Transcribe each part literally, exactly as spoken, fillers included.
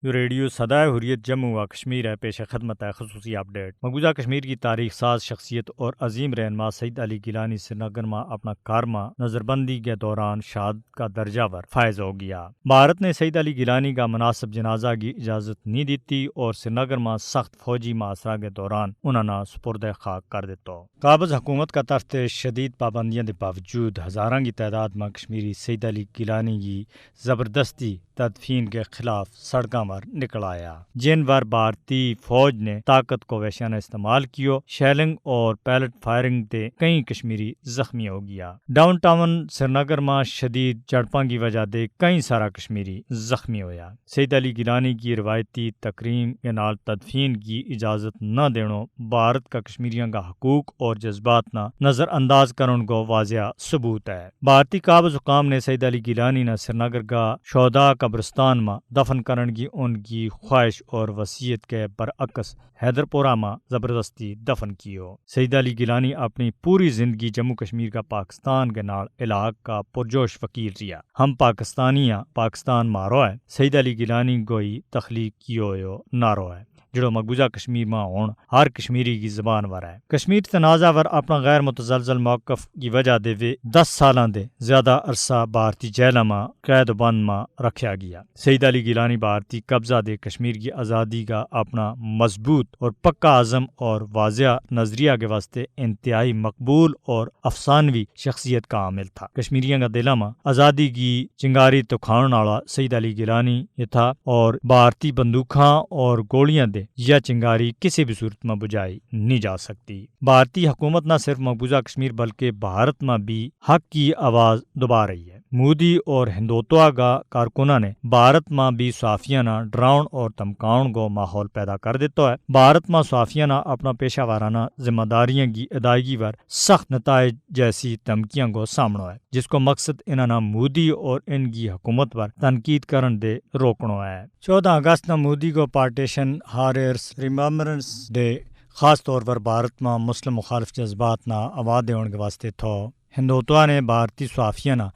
یوہ ریڈیو سدائے حریت جموں و کشمیر ہے، پیش خدمت ہے خصوصی اپڈیٹ۔ مقبوضہ کشمیر کی تاریخ ساز شخصیت اور عظیم رہنما سعید علی گیلانی سرینگر ما اپنا گھر ما نظربندی کے دوران شہادت کا درجہ ور فائز ہو گیا۔ بھارت نے سعید علی گیلانی کا مناسب جنازہ کی اجازت نہیں دیتی اور سرینگر ما سخت فوجی محاصرہ کے دوران انہاں نا سپرد خاک کر دیتو۔ قابض حکومت کا ترس تے شدید پابندیاں دے باوجود ہزاراں کی تعداد ما کشمیری سعید علی گیلانی کی زبردستی تدفین کے خلاف سڑکاں پر نکل آیا، جن پر بھارتی فوج نے طاقت کو ویشانہ استعمال کیو۔ شیلنگ اور پیلٹ فائرنگ تے کئی کشمیری زخمی ہو گیا۔ ڈاؤن ٹاؤن سرینگر ما شدید جھڑپاں کی وجہ دے کئی سارا کشمیری زخمی ہویا۔ سعید علی گیلانی کی روایتی تکریم کے نال تدفین کی اجازت نہ دینو بھارت کا کشمیریاں کا حقوق اور جذبات نا نظر انداز کرن کو واضح ثبوت ہے۔ بھارتی قابض حکام نے سعید علی گیلانی نا سرینگر کا شہداء قبرستان ما دفن کرن کی ان کی خواہش اور وصیت کے برعکس حیدر پورہ ما زبردستی دفن کیو۔ سعید علی گیلانی اپنی پوری زندگی جموں کشمیر کا پاکستان کے نال علاقہ کا پرجوش وکیل رہیا۔ ہم پاکستانی ہاں، پاکستان مارو ہے، سعید علی گیلانی کو ہی تخلیق کیو ہویو نعرو ہے، جڑو مقبوضہ کشمیر ما ہن ہر کشمیری کی زبان ور ہے۔ کشمیر تنازعہ ور اپنا غیر متزلزل موقف کی وجہ دے ویہ دس سالاں دے زیادہ عرصہ بھارتی جیلاں ما قید و بند ما رکھیا گیا۔ سعید علی گیلانی بھارتی قبضہ دے کشمیر کی آزادی کا اپنا مضبوط اور پکا عزم اور واضح نظریہ کے واسطے انتہائی مقبول اور افسانوی شخصیت کا عامل تھا۔ کشمیریاں کا دلاں ما آزادی کی چنگاری تو کھانن آڑا سعید علی گیلانی یہ تھا، اور بھارتی بندوقاں اور گولیاں دے یا چنگاری کسی بھی صورت ما بجھائی نہیں جا سکتی۔ بھارتی حکومت نہ صرف مقبوضہ کشمیر بلکہ بھارت ما بھی حق کی آواز دبا رہی ہے۔ مودی اور ہندوتوا کا کارکناں نے بھارت ما بھی صحافیاں نا ڈراؤن اور دھمکاؤن کو ماحول پیدا کر دیتا ہے۔ بھارت ما صحافیاں نا اپنا پیشہ وارانہ ذمہ داریاں کی ادائیگی پر سخت نتائج جیسی دھمکیاں کو سامنو ہے، جس کو مقصد انہاں نا مودی اور ان کی حکومت پر تنقید کرن دے روکنو ہے۔ چودہ اگست نا مودی کو پارٹیشن ہاررس ریممبرنس ڈے خاص طور پر بھارت ما مسلم مخالف جذبات نا آواز دیون کے واسطے تھو۔ ہندوتوا نے بھارتی صحافیاں نا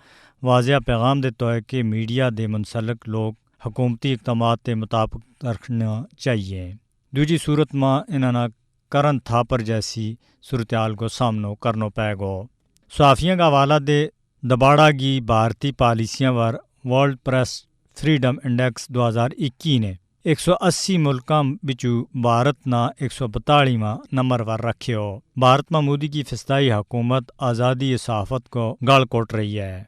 واضح پیغام دیتا ہے کہ میڈیا دے منسلک لوگ حکومتی اقدامات کے مطابق رکھنا چاہیے، دوجی صورت ما انہاں نا کرن تھاپر جیسی صورتحال کو سامنو کرنو پے گو۔ صحافیاں کا حوالہ دے دباڑا کی بھارتی پالیسیاں ور ورلڈ پریس فریڈم انڈیکس دو ہزار اکی نے ایک سو اسی ملکاں بچو بھارت نا ایک سو بتالیواں نمبر ور رکھیو۔ بھارت ما مودی کی فسدائی حکومت آزادی صحافت کو گل کوٹ رہی ہے۔